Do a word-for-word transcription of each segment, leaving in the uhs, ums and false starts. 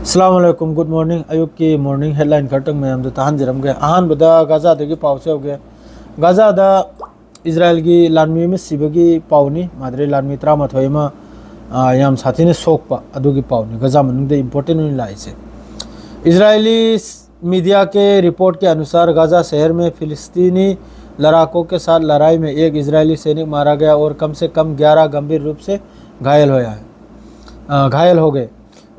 ꯑꯁꯂꯥꯝ ꯑꯂꯥꯏꯀꯨꯝ, good morning. ꯑꯌꯨꯛꯀꯤ morning headline ꯈꯔꯇꯪ ꯃꯌꯥꯝꯗ ꯇꯥꯍꯟꯖꯔꯝꯒꯦ꯫ ꯑꯍꯥꯟꯕꯗ ꯒꯥꯖꯥꯗꯒꯤ ꯄꯥꯎꯁꯦ ꯍꯧꯒꯦ꯫ ꯒꯥꯖꯥꯗ ꯏꯖꯔꯥꯏꯜꯒꯤ ꯂꯥꯟꯃꯤ ꯑꯃ ꯁꯤꯕꯒꯤ ꯄꯥꯎꯅꯤ꯫ ꯃꯥꯗ꯭ꯔꯦ ꯂꯥꯟꯃꯤ ꯇꯔꯥꯃꯥꯊꯣꯏ ꯑꯃ, ꯑ, ꯌꯥꯝ ꯁꯥꯊꯤꯅ ꯁꯣꯛꯄ ꯑꯗꯨꯒꯤ ꯄꯥꯎꯅꯤ ꯒꯥꯖꯥ ꯃꯅꯨꯡꯗ ꯏꯝꯄꯣꯔꯇꯦꯟ ꯑꯣꯏꯅ ꯂꯥꯛꯏꯁꯦ꯫ ꯏꯖꯔꯥꯏꯂꯤ ꯃꯤꯗꯤꯌꯥ ꯀꯦ ꯔꯤꯄꯣꯔꯠ ꯀꯦ ꯑꯅꯨꯁꯥꯔ ꯒꯥꯖꯥ ꯁꯍꯔ ꯃꯦ ꯐꯤलिस्तीनी लड़ाकों के साथ लड़ाई में एक इजरायली सैनिक मारा गया और कम से कम ग्यारह गंभीर रूप से घायल हुआ है, अ, घायल हो गए।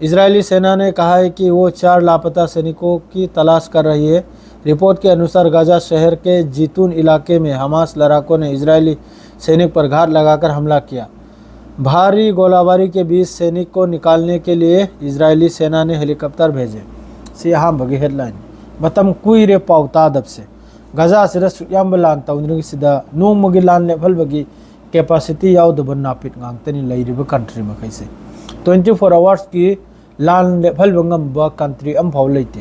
इजरायली सेना ने कहा है कि वो चार लापता सैनिकों की तलाश कर रही है। रिपोर्ट के अनुसार गाजा शहर के जीतून इलाके में हमास लड़ाकों ने इजरायली सैनिक पर घात लगाकर हमला किया। भारी गोलाबारी के बीच सैनिक को निकालने के लिए इजरायली सेना ने हेलीकॉप्टर भेजे꯫ ꯁꯤ ꯑꯍꯥꯟꯕꯒꯤ ꯍꯦꯗꯂꯥꯏꯟ꯫ ꯃꯇꯝ ꯀꯨꯏꯔꯦ ꯄꯥꯎ ꯇꯥꯗꯕꯁꯦ꯫ ꯒꯥꯖꯥꯁꯤꯗ ꯁꯨꯛ ꯌꯥꯝꯕ ꯂꯥꯟ ꯇꯧꯅꯔꯤꯁꯤꯗ ꯅꯣꯡꯃꯒꯤ ꯂꯥꯟ ꯂꯦꯞꯍꯟꯕꯒꯤ ꯀꯦꯄꯥꯁꯤꯇꯤ ꯌꯥꯎꯗꯕ ꯅꯥꯄꯤꯠ ꯉꯥꯛꯇꯅꯤ ꯂꯩꯔꯤꯕ ꯀꯟꯇ꯭ꯔꯤ ꯃꯈꯩꯁꯦ꯫ Twenty four ꯑꯋꯥꯔꯁꯀꯤ ꯂꯥꯟ ꯂꯦꯞꯍꯟꯕ ꯉꯝꯕ ꯀꯟꯇ꯭ꯔꯤ ꯑꯃꯐꯥꯎ ꯂꯩꯇꯦ꯫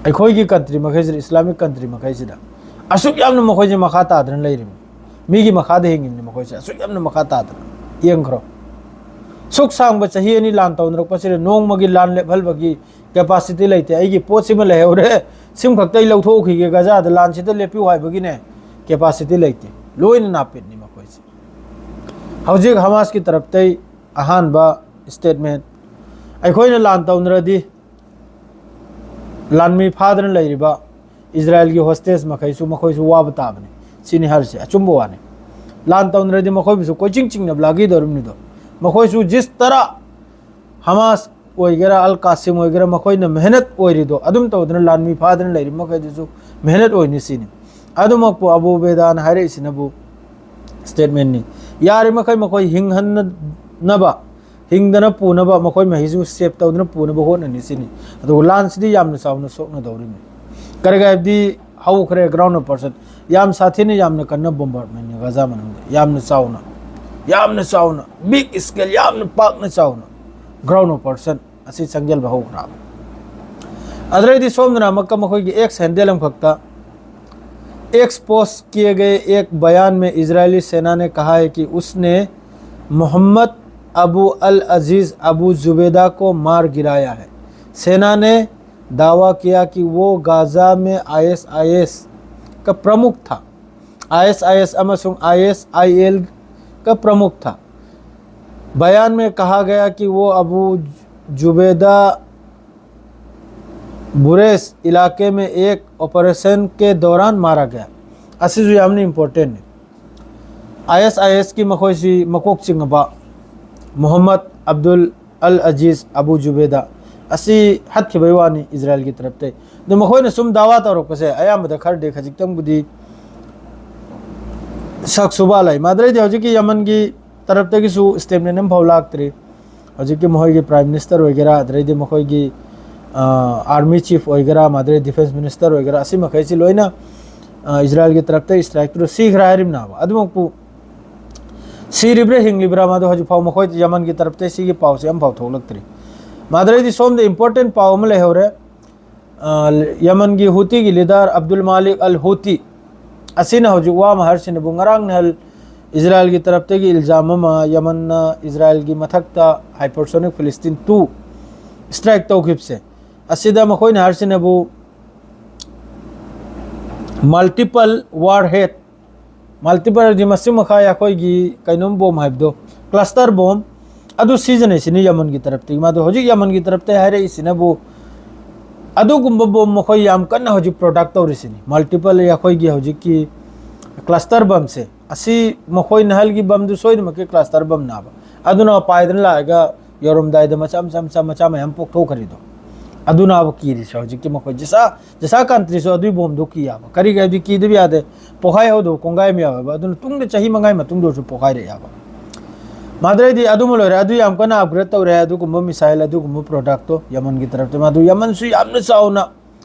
ꯑꯩꯈꯣꯏꯒꯤ ꯀꯟꯇ꯭ꯔꯤ ꯃꯈꯩꯁꯤꯗ, ꯏꯁꯂꯥꯃꯤꯛ ꯀꯟꯇ꯭ꯔꯤ ꯃꯈꯩꯁꯤꯗ ꯑꯁꯨꯛ ꯌꯥꯝꯅ ꯃꯈꯣꯏꯁꯦ ꯃꯈꯥ ꯇꯥꯗꯅ ꯂꯩꯔꯤꯕꯅꯤ꯫ ꯃꯤꯒꯤ ꯃꯈꯥꯗ ꯍꯤꯡꯉꯤꯕꯅꯤ ꯃꯈꯣꯏꯁꯦ, ꯑꯁꯨꯛ ꯌꯥꯝꯅ ꯃꯈꯥ ꯇꯥꯗꯅ꯫ ꯌꯦꯡꯈ꯭ꯔꯣ, ꯁꯨꯛ ꯁꯥꯡꯕ ꯆꯍꯤ ꯑꯅꯤ ꯂꯥꯟ ꯇꯧꯅꯔꯛꯄꯁꯤꯗ ꯅꯣꯡꯃꯒꯤ ꯂꯥꯟ ꯂꯦꯞꯍꯟꯕꯒꯤ ꯀꯦꯄꯥꯁꯤꯇꯤ ꯂꯩꯇꯦ꯫ ꯑꯩꯒꯤ ꯄꯣꯠꯁꯤꯃ ꯂꯩꯍꯧꯔꯦ, ꯁꯤꯃꯈꯛꯇ ꯑꯩ ꯂꯧꯊꯣꯛꯈꯤꯒꯦ, ꯒꯥꯖꯥꯗ ꯂꯥꯟꯁꯤꯗ ꯂꯦꯞꯄꯤꯌꯨ ꯍꯥꯏꯕꯒꯤꯅꯦ꯫ ꯀꯦꯄꯥꯁꯤꯇꯤ ꯂꯩꯇꯦ, ꯂꯣꯏꯅ ꯅꯥꯄꯤꯠꯅꯤ ꯃꯈꯣꯏꯁꯦ꯫ ꯍꯧꯖꯤꯛ ꯍꯃꯥꯁꯀꯤ ꯇꯔꯞꯇꯩ ꯑꯍꯥꯟꯕ ꯁ꯭ꯇꯦꯠꯃꯦꯟ, ꯑꯩꯈꯣꯏꯅ ꯂꯥꯟ ꯇꯧꯅꯔꯗꯤ ꯂꯥꯟꯃꯤ ꯐꯥꯗꯅ ꯂꯩꯔꯤꯕ ꯏꯖꯔꯥꯏꯜꯒꯤ ꯍꯣꯁꯇꯦꯖ ꯃꯈꯩꯁꯨ, ꯃꯈꯣꯏꯁꯨ ꯋꯥꯕ ꯇꯥꯕꯅꯤ꯫ ꯁꯤꯅꯤ ꯍꯥꯏꯔꯤꯁꯦ, ꯑꯆꯨꯝꯕ ꯋꯥꯅꯤ꯫ ꯂꯥꯟ ꯇꯧꯅꯔꯗꯤ ꯃꯈꯣꯏꯕꯨꯁꯨ ꯀꯣꯏꯆꯤꯡ ꯆꯤꯡꯅꯕ ꯂꯥꯛꯈꯤꯗꯧꯔꯤꯕꯅꯤꯗꯣ꯫ ꯃꯈꯣꯏꯁꯨ ꯖꯤꯁ ꯇꯔꯥ, ꯍꯃꯥꯁ ꯑꯣꯏꯒꯦꯔꯥ, ꯑꯜ ꯀꯥꯁꯤꯝ ꯑꯣꯏꯒꯦꯔꯥ, ꯃꯈꯣꯏꯅ ꯃꯦꯍꯅꯠ ꯑꯣꯏꯔꯤꯗꯣ ꯑꯗꯨꯝ ꯇꯧꯗꯅ ꯂꯥꯟꯃꯤ ꯐꯥꯗꯅ ꯂꯩꯔꯤꯕ ꯃꯈꯩꯗꯨꯁꯨ ꯃꯦꯍꯅꯠ ꯑꯣꯏꯅꯤ ꯁꯤꯅꯤ꯫ ꯑꯗꯨꯃꯛꯄꯨ ꯑꯕꯨ ꯎꯕꯦꯗꯥꯅ ꯍꯥꯏꯔꯛꯏꯁꯤꯅꯕꯨ ꯁ꯭ꯇꯦꯠꯃꯦꯟꯅꯤ꯫ ꯌꯥꯔꯤꯃꯈꯩ ꯃꯈꯣꯏ ꯍꯤꯡꯍꯟꯅꯅꯕ, ꯍꯤꯡꯗꯅ ꯄꯨꯅꯕ, ꯃꯈꯣꯏ ꯃꯍꯩꯁꯨ ꯁꯦꯞ ꯇꯧꯗꯨꯅ ꯄꯨꯅꯕ ꯍꯣꯠꯅꯅꯤ ꯁꯤꯅꯤ꯫ ꯑꯗꯨꯒ ꯂꯥꯟꯁꯤꯗꯤ ꯌꯥꯝꯅ ꯆꯥꯎꯅ ꯁꯣꯛꯅꯗꯧꯔꯤꯕꯅꯤ꯫ ꯀꯔꯤꯒꯤ ꯍꯥꯏꯕꯗꯤ ꯍꯧꯈ꯭ꯔꯦ꯫ Ground operation ꯌꯥꯝ ꯁꯥꯊꯤꯅ, ꯌꯥꯝꯅ ꯀꯟꯅ ꯕꯣꯝꯕꯥꯔꯗꯃꯦꯟꯅꯤ ꯒꯥꯖꯥ ꯃꯅꯨꯡꯗ, ꯌꯥꯝꯅ ꯆꯥꯎꯅ, ꯌꯥꯝꯅ ꯆꯥꯎꯅ, big scale, ꯌꯥꯝꯅ ꯄꯥꯛꯅ ꯆꯥꯎꯅ ground operation ꯑꯁꯤ ꯆꯪꯁꯤꯟꯕ ꯍꯧꯈ꯭ꯔꯕ꯫ ꯑꯗꯨꯗꯩꯗꯤ ꯁꯣꯝꯗꯅ ꯑꯃꯨꯛꯀ ꯃꯈꯣꯏꯒꯤ X handle ꯑꯃꯈꯛꯇ, X post किए गए एक बयान में इजरायली सेना ने कहा है कि उसने मोहम्मद अबू अल अजीज अबू जुबैदा को मार गिराया है। सेना ने दावा किया कि वो गाजा में आईएसआईएस का प्रमुख था। आईएसआईएस अमसुंग आईएसआईएल का प्रमुख था। बयान में कहा गया कि वो अबू जुबैदा बुरेस इलाके में एक ऑपरेशन के दौरान मारा गया꯫ ꯑꯁꯤꯁꯨ ꯌꯥꯝꯅ ꯏꯝꯄꯣꯔꯇꯦꯟꯅꯤ꯫ ꯑꯥꯏ ꯑꯦꯁ ꯑꯥꯏ ꯑꯦꯁꯀꯤ ꯃꯈꯣꯏꯁꯤ ꯃꯀꯣꯛ ꯆꯤꯡꯉꯕ ꯃꯨꯍꯝꯃꯗ ꯑꯕꯗꯨꯜ ꯑꯜ ꯑꯖꯤꯖ ꯑꯕꯨ ꯖꯨꯕꯦꯗꯥ ꯑꯁꯤ ꯍꯥꯠꯈꯤꯕꯒꯤ ꯋꯥꯅꯤ ꯏꯖꯔꯥꯏꯜꯒꯤ ꯇꯔꯞꯇꯩ꯫ ꯑꯗꯣ ꯃꯈꯣꯏꯅ ꯁꯨꯝ ꯗꯥꯋꯥ ꯇꯧꯔꯛꯄꯁꯦ ꯑꯌꯥꯝꯕꯗ ꯈꯔꯗꯤ ꯈꯖꯤꯛꯇꯪꯕꯨꯗꯤ ꯁꯛ ꯁꯨꯕ ꯂꯩ꯫ ꯃꯥꯗ꯭ꯔꯩꯗꯤ ꯍꯧꯖꯤꯛꯀꯤ ꯌꯃꯟꯒꯤ ꯇꯔꯞꯇꯒꯤꯁꯨ ꯁ꯭ꯇꯦꯠꯃꯦꯟ ꯑꯃꯐꯥꯎ ꯂꯥꯛꯇ꯭ꯔꯤ꯫ ꯍꯧꯖꯤꯛꯀꯤ ꯃꯈꯣꯏꯒꯤ ꯄ꯭ꯔꯥꯏꯝ ꯃꯤꯅꯤꯁꯇꯔ ꯑꯣꯏꯒꯦꯔꯥ, ꯑꯗꯩꯗꯤ ꯃꯈꯣꯏꯒꯤ ꯑꯥꯔꯃꯤ ꯆꯤꯐ ꯑꯣꯏꯒꯦꯔꯥ, ꯃꯥꯗ꯭ꯔꯩ ꯗꯤꯐꯦꯟꯁ ꯃꯤꯅꯤꯁꯇꯔ ꯑꯣꯏꯒꯦꯔꯥ, ꯑꯁꯤ ꯃꯈꯩꯁꯤ ꯂꯣꯏꯅ ꯏꯖꯔꯥꯏꯜꯒꯤ ꯇꯔꯞꯇ ꯏꯁꯇ꯭ꯔꯥꯏꯛꯇꯨꯗ ꯁꯤꯈ꯭ꯔꯦ ꯍꯥꯏꯔꯤꯕꯅꯦꯕ꯫ ꯑꯗꯨꯃꯛꯄꯨ ꯁꯤꯔꯤꯕ꯭ꯔꯥ ꯍꯤꯡꯂꯤꯕ꯭ꯔꯥ ꯃꯗꯨ ꯍꯧꯖꯤꯛꯐꯥꯎ ꯃꯈꯣꯏ ꯌꯃꯟꯒꯤ ꯇꯔꯞꯇ ꯁꯤꯒꯤ ꯄꯥꯎꯁꯦ ꯑꯃꯐꯥꯎ ꯊꯣꯛꯂꯛꯇ꯭ꯔꯤ꯫ ꯃꯥꯗ꯭ꯔꯩꯗꯤ ꯁꯣꯝꯗ ꯏꯝꯄꯣꯔꯇꯦꯟ ꯄꯥꯎ ꯑꯃ ꯂꯩꯍꯧꯔꯦ꯫ ꯌꯃꯟꯒꯤ ꯍꯨꯇꯤꯒꯤ ꯂꯤꯗꯔ ꯑꯕꯗꯨꯜ ꯃꯥꯂꯤꯛ ꯑꯜ ꯍꯨꯇꯤ ꯑꯁꯤꯅ ꯍꯧꯖꯤꯛ ꯋꯥ ꯑꯃ ꯍꯥꯏꯔꯁꯤꯅꯕꯨ ꯉꯔꯥꯡ ꯅꯍꯥꯜ ꯏꯖꯔꯥꯏꯜꯒꯤ ꯇꯔꯞꯇꯒꯤ ꯏꯜꯖꯥꯝ ꯑꯃ ꯌꯃꯟꯅ ꯏꯖꯔꯥꯏꯜꯒꯤ ꯃꯊꯛꯇ ꯍꯥꯏꯄꯔꯁꯣꯅꯤꯛ ꯐꯤꯂꯤꯁꯇꯤꯟ ꯇꯨ ꯏꯁꯇ꯭ꯔꯥꯏꯛ ꯇꯧꯈꯤꯕꯁꯦ, ꯑꯁꯤꯗ ꯃꯈꯣꯏꯅ ꯍꯥꯏꯔꯤꯁꯤꯅꯕꯨ ꯃꯜꯇꯤꯄꯜ ꯋꯥꯔ ꯍꯦꯠ, ꯃꯜꯇꯤꯄꯜꯗꯤ ꯃꯁꯤꯡ ꯃꯈꯥ ꯑꯩꯈꯣꯏꯒꯤ ꯀꯩꯅꯣꯝ ꯕꯣꯝ ꯍꯥꯏꯕꯗꯣ, ꯀ꯭ꯂꯁꯇꯔ ꯕꯣꯝ, ꯑꯗꯨ ꯁꯤꯖꯤꯟꯅꯩꯁꯤꯅꯤ ꯌꯃꯟꯒꯤ ꯇꯔꯞꯇꯒꯤ꯫ ꯃꯥꯗꯣ ꯍꯧꯖꯤꯛ ꯌꯃꯟꯒꯤ ꯇꯔꯞꯇ ꯍꯥꯏꯔꯛꯏꯁꯤꯅꯕꯨ ꯑꯗꯨꯒꯨꯝꯕ ꯕꯣꯝ ꯃꯈꯣꯏ ꯌꯥꯝ ꯀꯟꯅ ꯍꯧꯖꯤꯛ ꯄ꯭ꯔꯣꯗꯛ ꯇꯧꯔꯤꯁꯤꯅꯤ꯫ ꯃꯜꯇꯤꯄꯜ ꯑꯩꯈꯣꯏꯒꯤ ꯍꯧꯖꯤꯛꯀꯤ ꯀ꯭ꯂꯁꯇꯔ ꯕꯝꯁꯦ, ꯑꯁꯤ ꯃꯈꯣꯏ ꯅꯍꯜꯒꯤ ꯕꯝꯗꯨ ꯁꯣꯏꯗꯅꯃꯛꯀꯤ ꯀ꯭ꯂꯁꯇꯔ ꯕꯝꯅꯥꯕ꯫ ꯑꯗꯨꯅ ꯄꯥꯏꯗꯅ ꯂꯥꯛꯑꯒ ꯌꯧꯔꯝꯗꯥꯏꯗ ꯃꯆꯥ ꯃꯆꯥ ꯃꯆꯥ ꯃꯆꯥ ꯃꯌꯥꯝ ꯄꯣꯛꯊꯣꯛꯈ꯭ꯔꯤꯗꯣ꯫ ꯑꯗꯨꯅꯕꯨ ꯀꯤꯔꯤꯁꯦ ꯍꯧꯖꯤꯛꯀꯤ ꯃꯈꯣꯏ ꯖꯤꯁꯥ, ꯖꯤꯁꯥ ꯀꯟꯇ꯭ꯔꯤꯁꯨ ꯑꯗꯨꯒꯤ ꯕꯣꯝꯗꯣ ꯀꯤ ꯌꯥꯕ꯫ ꯀꯔꯤꯒꯤ ꯍꯥꯏꯕꯗꯤ ꯀꯤꯗꯕ ꯌꯥꯗꯦ꯫ ꯄꯣꯈꯥꯏ ꯍꯧꯗꯕ ꯀꯣꯡꯒꯥꯏ ꯑꯃ ꯌꯥꯎꯋꯦꯕ꯫ ꯑꯗꯨꯅ ꯇꯨꯡꯗ ꯆꯍꯤ ꯃꯉꯥꯒꯤ ꯃꯇꯨꯡꯗ ꯑꯣꯏꯔꯁꯨ ꯄꯣꯈꯥꯏꯔꯛꯑꯦꯕ꯫ ꯃꯥꯗ꯭ꯔꯩꯗꯤ ꯑꯗꯨꯃ ꯂꯣꯏꯔꯦ꯫ ꯑꯗꯨ ꯌꯥꯝ ꯀꯟꯅ ꯑꯞꯒ꯭ꯔꯦꯗ ꯇꯧꯔꯦ ꯑꯗꯨꯒꯨꯝꯕ ꯃꯤꯁꯥꯏꯜ, ꯑꯗꯨꯒꯨꯝꯕ ꯄ꯭ꯔꯣꯗꯛꯇꯣ ꯌꯃꯟꯒꯤ ꯇꯔꯞꯇ꯫ ꯃꯥꯗꯨ ꯌꯃꯟꯁꯨ ꯌꯥꯝꯅ ꯆꯥꯎꯅ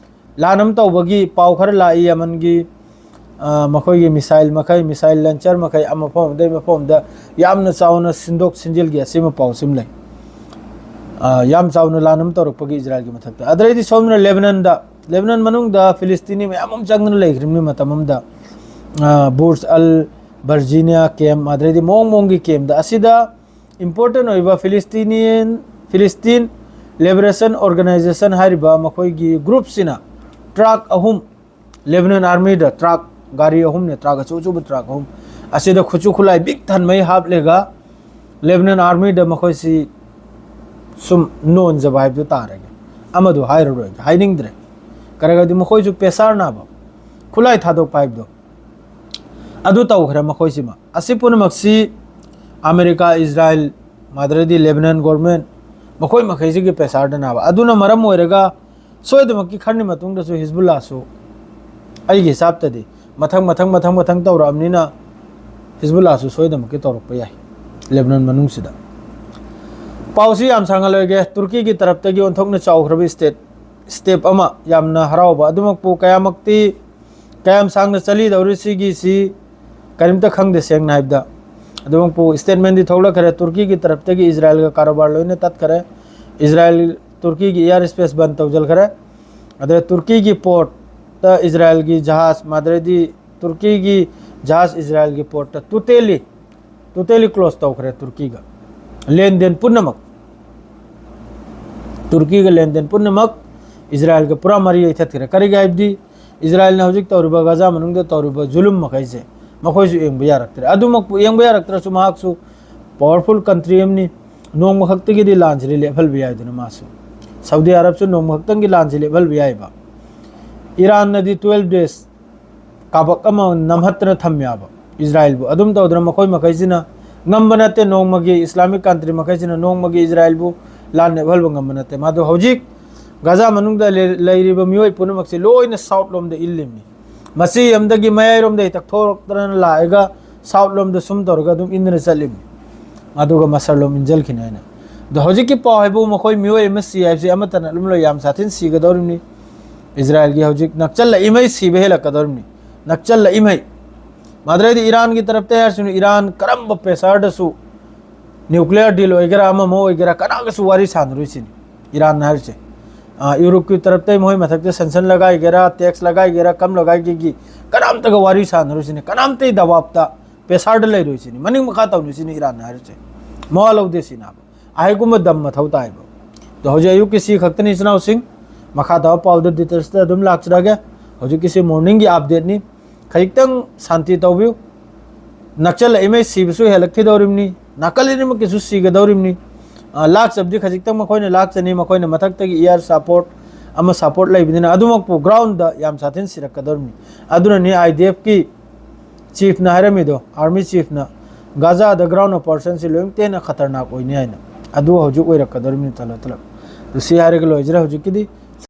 ꯂꯥꯟ ꯑꯃ ꯇꯧꯕꯒꯤ ꯄꯥꯎ ꯈꯔ ꯂꯥꯛꯏ꯫ ꯌꯃꯟꯒꯤ, ꯑ, ꯃꯈꯣꯏꯒꯤ ꯃꯤꯁꯥꯏꯜ ꯃꯈꯩ, ꯃꯤꯁꯥꯏꯜ ꯂꯟꯆꯔ ꯃꯈꯩ ꯑꯃ ꯃꯐꯝ ꯑꯗꯩ ꯃꯐꯝ ꯑꯃꯗ ꯌꯥꯝꯅ ꯆꯥꯎꯅ ꯁꯤꯟꯗꯣꯛ ꯁꯤꯟꯖꯤꯜꯒꯤ ꯑꯁꯤꯃ ꯄꯥꯎ ꯁꯤꯃ ꯂꯩ꯫ ꯑ, ꯌꯥꯝ ꯆꯥꯎꯅ ꯂꯥꯟ ꯑꯃ ꯇꯧꯔꯛꯄꯒꯤ ꯏꯖꯔꯥꯏꯜꯒꯤ ꯃꯊꯛꯇ꯫ ꯑꯗꯩꯗꯤ ꯁꯣꯝꯗꯅ ꯂꯦꯕꯅꯟꯗ, ꯂꯦꯕꯅꯟ ꯃꯅꯨꯡꯗ ꯐꯤꯂꯤꯁꯇꯤꯅꯤ ꯃꯌꯥꯝ ꯑꯃ ꯆꯪꯗꯨꯅ ꯂꯩꯈ꯭ꯔꯤꯕꯅꯤ ꯃꯇꯝ ꯑꯃꯗ꯫ ꯑ, ꯕꯨꯔꯖ ꯑꯜ ꯕꯔꯖꯤꯅꯤꯌꯥ ꯀꯦꯝ, ꯑꯗꯩꯗꯤ ꯃꯑꯣꯡ ꯃꯑꯣꯡꯒꯤ ꯀꯦꯝꯗ꯫ ꯑꯁꯤꯗ ꯏꯝꯄꯣꯔꯇꯦꯟ ꯑꯣꯏꯕ ꯐꯤꯂꯤꯁꯇꯤꯅꯤꯌꯟ ꯐꯤꯂꯤꯁꯇꯤꯟ ꯂꯤꯕꯔꯦꯁꯟ ꯑꯣꯔꯒꯅꯥꯏꯖꯦꯁꯟ ꯍꯥꯏꯔꯤꯕ ꯃꯈꯣꯏꯒꯤ ꯒ꯭ꯔꯨꯞꯁꯤꯅ ꯇ꯭ꯔꯛ ꯑꯍꯨꯝ, ꯂꯦꯕꯅꯟ ꯑꯥꯔꯃꯤꯗ ꯇ꯭ꯔꯛ, ꯒꯥꯔꯤ ꯑꯍꯨꯝꯅꯦ, ꯇ꯭ꯔꯛ, ꯑꯆꯧ ꯑꯆꯧꯕ ꯇ꯭ꯔꯛ ꯑꯍꯨꯝ ꯑꯁꯤꯗ ꯈꯨꯠꯁꯨ ꯈꯨꯠꯂꯥꯏ ꯕꯤꯛ ꯊꯟꯃꯩ ꯍꯥꯞꯂꯒ ꯂꯦꯕꯅꯟ ꯑꯥꯔꯃꯤꯗ ꯃꯈꯣꯏꯁꯤ ꯁꯨꯝ ꯅꯣꯟꯖꯕ ꯍꯥꯏꯕꯗꯨ ꯇꯥꯔꯒꯦ꯫ ꯑꯃꯗꯨ ꯍꯥꯏꯔꯔꯣꯏꯒꯦ, ꯍꯥꯏꯅꯤꯡꯗ꯭ꯔꯦ꯫ ꯀꯔꯤꯒꯗꯤ ꯃꯈꯣꯏꯁꯨ ꯄꯦꯁꯥꯔ ꯅꯥꯕ, ꯈꯨꯠꯂꯥꯏ ꯊꯥꯗꯣꯛꯄ ꯍꯥꯏꯕꯗꯣ ꯑꯗꯨ ꯇꯧꯈ꯭ꯔꯦ ꯃꯈꯣꯏꯁꯤꯃ꯫ ꯑꯁꯤ ꯄꯨꯝꯅꯃꯛꯁꯤ ꯑꯃꯦꯔꯤꯀꯥ, ꯏꯖꯔꯥꯏꯜ, ꯃꯗ꯭ꯔꯗꯤ ꯂꯦꯕꯅꯟ ꯒꯣꯔꯃꯦꯟ, ꯃꯈꯣꯏ ꯃꯈꯩꯁꯤꯒꯤ ꯄꯦꯁꯥꯔꯗ ꯅꯥꯕ ꯑꯗꯨꯅ ꯃꯔꯝ ꯑꯣꯏꯔꯒ ꯁꯣꯏꯗꯃꯛꯀꯤ ꯈꯔꯅꯤ ꯃꯇꯨꯡꯗꯁꯨ ꯍꯤꯖꯕꯨꯜꯂꯥꯁꯨ, ꯑꯩꯒꯤ ꯍꯤꯁꯥꯞꯇꯗꯤ, ꯃꯊꯪ ꯃꯊꯪ ꯃꯊꯪ ꯃꯊꯪ ꯇꯧꯔꯛꯑꯕꯅꯤꯅ ꯍꯤꯖꯕꯨꯜꯂꯥꯁꯨ ꯁꯣꯏꯗꯃꯛꯀꯤ ꯇꯧꯔꯛꯄ ꯌꯥꯏ ꯂꯦꯕꯅꯟ ꯃꯅꯨꯡꯁꯤꯗ꯫ ꯄꯥꯎꯁꯤ ꯌꯥꯝ ꯁꯥꯡꯍꯜꯂꯣꯏꯒꯦ꯫ ꯇꯨꯔꯀꯤꯒꯤ ꯇꯔꯞꯇꯒꯤ ꯑꯣꯟꯊꯣꯛꯅ ꯆꯥꯎꯈ꯭ꯔꯕ ꯁ꯭ꯇꯦꯠ, ꯁ꯭ꯇꯦꯞ ꯑꯃ, ꯌꯥꯝꯅ ꯍꯔꯥꯎꯕ ꯑꯗꯨꯃꯛꯄꯨ ꯀꯌꯥꯃꯛꯇꯤ, ꯀꯌꯥꯝ ꯁꯥꯡꯅ ꯆꯠꯂꯤꯗꯧꯔꯤ ꯁꯤꯒꯤꯁꯤ ꯀꯔꯤꯝꯇ ꯈꯪꯗꯦ ꯁꯦꯡꯅ ꯍꯥꯏꯕꯗ꯫ ꯑꯗꯨꯃꯛꯄꯨ ꯁ꯭ꯇꯦꯠꯃꯦꯟꯗꯤ ꯊꯣꯛꯂꯛꯈ꯭ꯔꯦ꯫ ꯇꯨꯔꯀꯤꯒꯤ ꯇꯔꯞꯇꯒꯤ ꯏꯖꯔꯥꯏꯜꯒ ꯀꯔꯕꯥꯔ ꯂꯣꯏꯅ ꯇꯠꯈ꯭ꯔꯦ꯫ ꯏꯖꯔꯥꯏꯜ ꯇꯨꯔꯀꯤꯒꯤ ꯏꯌꯥꯔ ꯁ꯭ꯄꯦꯁ ꯕꯟ ꯇꯧꯁꯤꯟꯈ꯭ꯔꯦ꯫ ꯑꯗ ꯇꯨꯔꯀꯤꯒꯤ ꯄꯣꯔꯠꯇ ꯏꯖꯔꯥꯏꯜꯒꯤ ꯖꯍꯥꯖ, ꯃꯗ꯭ꯔꯗꯤ ꯇꯨꯔꯀꯤꯒꯤ ꯖꯍꯥꯖ ꯏꯖꯔꯥꯏꯜꯒꯤ ꯄꯣꯔꯠꯇ ꯇꯣꯇꯦꯂꯤ, ꯇꯣꯇꯦꯂꯤ ꯀ꯭ꯂꯣꯖ ꯇꯧꯈ꯭ꯔꯦ ꯇꯨꯔꯀꯤꯒ꯫ ꯂꯦꯟꯗꯦꯟ ꯄꯨꯝꯅꯃꯛ, ꯇꯨꯔꯀꯤꯒ ꯂꯦꯟꯗꯦꯟ ꯄꯨꯝꯅꯃꯛ ꯏꯖꯔꯥꯏꯜꯒ ꯄꯨꯔꯥ ꯃꯔꯤ ꯂꯩꯊꯠꯈ꯭ꯔꯦ꯫ ꯀꯔꯤꯒꯤ ꯍꯥꯏꯕꯗꯤ ꯏꯖꯔꯥꯏꯜꯅ ꯍꯧꯖꯤꯛ ꯇꯧꯔꯤꯕ ꯒꯥꯖꯥ ꯃꯅꯨꯡꯗ ꯇꯧꯔꯤꯕ ꯖꯨꯂꯨꯝ ꯃꯈꯩꯁꯦ ꯃꯈꯣꯏꯁꯨ ꯌꯦꯡꯕ ꯌꯥꯔꯛꯇ꯭ꯔꯦ꯫ ꯑꯗꯨꯃꯛꯄꯨ ꯌꯦꯡꯕ ꯌꯥꯔꯛꯇ꯭ꯔꯁꯨ ꯃꯍꯥꯛꯁꯨ ꯄꯥꯋꯔꯐꯨꯜ ꯀꯟꯇ꯭ꯔꯤ ꯑꯃꯅꯤ꯫ ꯅꯣꯡꯃ ꯈꯛꯇꯒꯤꯗꯤ ꯂꯥꯟꯁꯤꯗꯤ ꯂꯦꯞꯍꯜꯕ ꯌꯥꯏꯗꯅ ꯃꯥꯁꯨ꯫ ꯁꯥꯎꯗꯤ ꯑꯔꯕꯁꯨ ꯅꯣꯡꯃ ꯈꯛꯇꯪꯒꯤ ꯂꯥꯟꯁꯤ ꯂꯦꯞꯍꯜꯕ ꯌꯥꯏꯕ꯫ ꯏꯔꯥꯟꯅꯗꯤ ꯇ꯭ꯋꯦꯜꯐ ꯗꯦꯖ ꯀꯥꯕꯛ ꯑꯃ ꯅꯝꯍꯠꯇꯅ ꯊꯝꯃꯦꯕ ꯏꯖꯔꯥꯏꯜꯕꯨ꯫ ꯑꯗꯨꯝ ꯇꯧꯗꯅ ꯃꯈꯣꯏ ꯃꯈꯩꯁꯤꯅ ꯉꯝꯕ ꯅꯠꯇꯦ, ꯅꯣꯡꯃꯒꯤ ꯏꯁꯂꯥꯃꯤꯛ ꯀꯟꯇ꯭ꯔꯤ ꯃꯈꯩꯁꯤꯅ ꯅꯣꯡꯃꯒꯤ ꯏꯖꯔꯥꯏꯜꯕꯨ ꯂꯥꯟ ꯂꯦꯞꯍꯜꯕ ꯉꯝꯕ ꯅꯠꯇꯦ꯫ ꯃꯥꯗꯣ ꯍꯧꯖꯤꯛ ꯒꯥꯖꯥ ꯃꯅꯨꯡꯗ ꯂꯩ-, ꯂꯩꯔꯤꯕ ꯃꯤꯑꯣꯏ ꯄꯨꯝꯅꯃꯛꯁꯦ ꯂꯣꯏꯅ ꯁꯥꯎꯠ ꯂꯣꯝꯗ ꯏꯜꯂꯤꯕꯅꯤ꯫ ꯃꯆꯤ ꯑꯃꯗꯒꯤ ꯃꯌꯥꯏꯔꯣꯝꯗꯒꯤ ꯇꯛꯊꯣꯔꯛꯇꯅ ꯂꯥꯛꯑꯒ ꯁꯥꯎꯠ ꯂꯣꯝꯗ ꯁꯨꯝ ꯇꯧꯔꯒ ꯑꯗꯨꯝ ꯏꯟꯗꯨꯅ ꯆꯠꯂꯤꯕꯅꯤ꯫ ꯑꯗꯨꯒ ꯃꯁꯜꯂꯣꯝ ꯏꯟꯖꯜꯈꯤꯅꯤ ꯍꯥꯏꯅ꯫ ꯑꯗꯣ ꯍꯧꯖꯤꯛꯀꯤ ꯄꯥꯎ ꯍꯥꯏꯕꯨ ꯃꯈꯣꯏ ꯃꯤꯑꯣꯏ ꯑꯃ ꯁꯤ ꯍꯥꯏꯕꯁꯤ ꯑꯃꯠꯇꯅ ꯑꯗꯨꯝ ꯂꯣꯏ ꯌꯥꯝ ꯁꯥꯊꯤꯅ ꯁꯤꯒꯗꯧꯔꯤꯕꯅꯤ꯫ ꯏꯖꯔꯥꯏꯜꯒꯤ ꯍꯧꯖꯤꯛ ꯅꯛꯆꯜꯂꯛꯏꯃꯩ ꯁꯤꯕ ꯍꯦꯜꯂꯛꯀꯗꯧꯔꯤꯕꯅꯤ꯫ ꯅꯛꯆꯜꯂꯛꯏꯃꯩ꯫ ꯃꯥꯗ꯭ꯔꯗꯤ ꯏꯔꯥꯟꯒꯤ ꯇꯔꯞꯇ ꯍꯥꯏꯔꯁꯨ ꯏꯔꯥꯟ ꯀꯔꯝꯕ ꯄ꯭ꯔꯦꯁꯥꯔꯗꯁꯨ ꯅ꯭ꯌꯨꯀ꯭ꯂꯤꯌꯔ ꯗꯤꯜ ꯑꯣꯏꯒꯦꯔꯥ ꯑꯃ ꯑꯃ ꯑꯣꯏꯒꯦꯔꯥ ꯀꯅꯥꯒꯁꯨ ꯋꯥꯔꯤ ꯁꯥꯟꯅꯔꯣꯏ ꯁꯤꯅꯤ ꯏꯔꯥꯟꯅ ꯍꯥꯏꯔꯤꯁꯦ꯫ ꯑ, ꯌꯨꯔꯣꯞꯀꯤ ꯇꯔꯞꯇꯩ ꯃꯈꯣꯏ ꯃꯊꯛꯇ ꯁꯦꯟꯁꯟ ꯂꯒꯥꯏꯒꯦꯔꯥ, ꯇꯦꯛꯁ ꯂꯒꯥꯏꯒꯦꯔꯥ, ꯀꯝ ꯂꯒꯥꯏꯒꯦꯒꯤ ꯀꯅꯥꯝꯇꯒ ꯋꯥꯔꯤ ꯁꯥꯟꯅꯔꯣꯏ ꯁꯤꯅꯤ꯫ ꯀꯅꯥꯝꯇꯒꯤ ꯗꯕꯥꯞꯇ ꯄ꯭ꯔꯦꯁꯥꯔꯗ ꯂꯩꯔꯣꯏ ꯁꯤꯅꯤ꯫ ꯃꯅꯤꯡ ꯃꯈꯥ ꯇꯧꯅꯤ ꯁꯤꯅꯤ ꯏꯔꯥꯟꯅ ꯍꯥꯏꯔꯤꯁꯦ꯫ ꯃꯋꯥ ꯂꯧꯗꯦ ꯁꯤꯅꯦꯕ꯫ ꯑꯍꯩꯒꯨꯝꯕ ꯗꯝ ꯃꯊꯧ ꯇꯥꯏꯕ꯫ ꯑꯗꯣ ꯍꯧꯖꯤꯛ ꯑꯌꯨꯛꯀꯤꯁꯤ ꯈꯛꯇꯅꯤ ꯏꯆꯤꯟ ꯏꯅꯥꯎꯁꯤꯡ, ꯃꯈꯥ ꯇꯥꯕ ꯄꯥꯎꯗ detailsꯇ ꯑꯗꯨꯝ ꯂꯥꯛꯆꯔꯒꯦ꯫ ꯍꯧꯖꯤꯛꯀꯤꯁꯤ morningꯒꯤ updateꯅꯤ꯫ ꯈꯖꯤꯛꯇꯪ ꯁꯥꯟꯇꯤ ꯇꯧꯕꯤꯌꯨ꯫ ꯅꯛꯁꯜꯂꯛꯏꯉꯩ ꯁꯤꯕꯁꯨ ꯍꯦꯜꯂꯛꯈꯤꯗꯧꯔꯤꯕꯅꯤ, ꯅꯥꯀꯜ ꯑꯅꯤꯃꯛꯀꯤꯁꯨ ꯁꯤꯒꯗꯧꯔꯤꯕꯅꯤ꯫ ꯑ, ꯂꯥꯛꯆꯕꯗꯤ ꯈꯖꯤꯛꯇꯪ ꯃꯈꯣꯏꯅ ꯂꯥꯛꯆꯅꯤ, ꯃꯈꯣꯏꯅ ꯃꯊꯛꯇꯒꯤ air support ꯑꯃ support ꯂꯩꯕꯅꯤꯅ, ꯑꯗꯨꯃꯛꯄꯨ groundꯗ ꯌꯥꯝ ꯁꯥꯊꯤꯅ ꯁꯤꯔꯛꯀꯗꯧꯔꯤꯕꯅꯤ꯫ ꯑꯗꯨꯅꯅꯤ IDFꯀꯤ chiefꯅ ꯍꯥꯏꯔꯝꯃꯤꯗꯣ, army chiefꯅ, ꯒꯥꯖꯥꯗ ground operationꯁꯤ ꯂꯣꯏꯅ ꯇꯦꯟꯅ ꯈꯇꯔꯅꯥꯛ ꯑꯣꯏꯅꯤ ꯍꯥꯏꯅ꯫ ꯑꯗꯨ ꯍꯧꯖꯤꯛ ꯑꯣꯏꯔꯛꯀꯗꯧꯔꯤꯕꯅꯤ ꯇꯂꯞ ꯇꯂꯞ꯫ ꯑꯗꯨ ꯁꯤ ꯍꯥꯏꯔꯒ ꯂꯣꯏꯖꯔꯦ ꯍꯧꯖꯤꯛꯀꯤꯗꯤ꯫